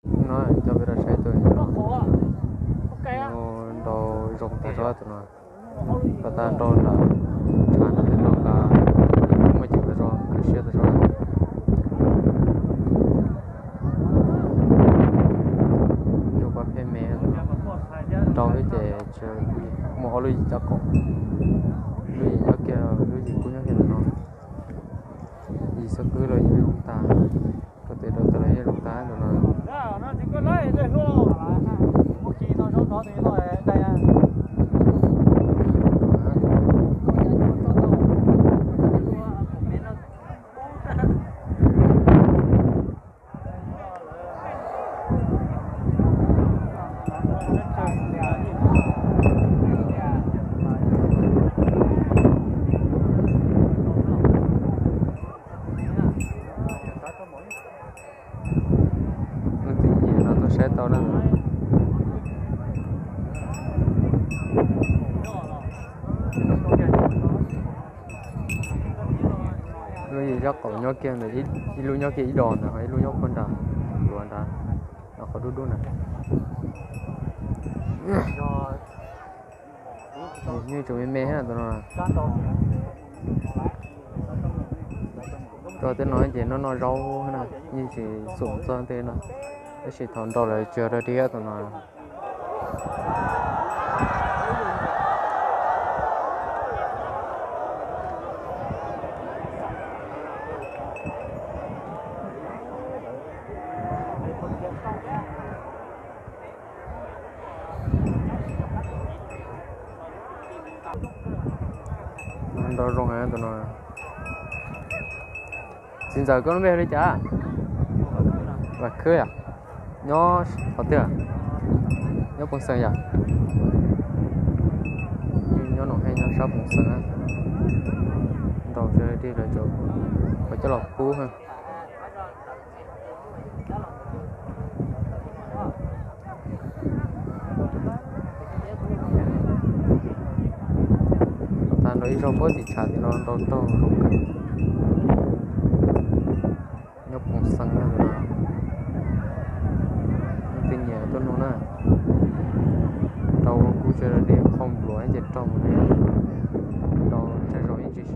No coj peb rau saib tus nrau zoo tag zog tus no. Pas tas nrau lawm, tshav nrau nrau tas, muaj cim tag zog, kawg siab tag zog. Nyuj pob pheej me, nrau xwb ces muaj ob lub yim coj qaum, lub yim nyob kiag, lub yim kub nyob kiag ntawm no. Yim xwb qwb los yeej zoo tag, rau tes rau taw los yeej zoo tag ntawm no. Leej twg nyiam no tuaj saib tau na. Lub yim coj qaum nyob kiag ntawd, ib lub nyob kiag ib do ntawd, ho ib lub nyob puag nram luav nrad, qhov dub dub ntawd. Yeej tseem me me thiab tus no. Rau tej no ces noj noj zaub na, yeej tsis xum txog tej no, tab sis thaum nrau lawm tsis yog rau diab tus no. Nrau zoo heev tus no. Txiv ntxawm, koj lub npe hu li cas? Vam Khwb yom? Nyob qhov twg? Nyob Poo Xeem yom? Nyob Noom Hej, nyob sab Poo Xeem na. Nrau sawv daws lawv cov, cov coj los pub. Tag nrho ib zaug puag tim tshav tim no nrau raug zoo kawg. Nyob Poo Xeem na, leej twg nyiam tuaj nug na. Rau ua kub sawv daws li qhov npluav ces raug mus li. Rau tsawg zaus yeej tsis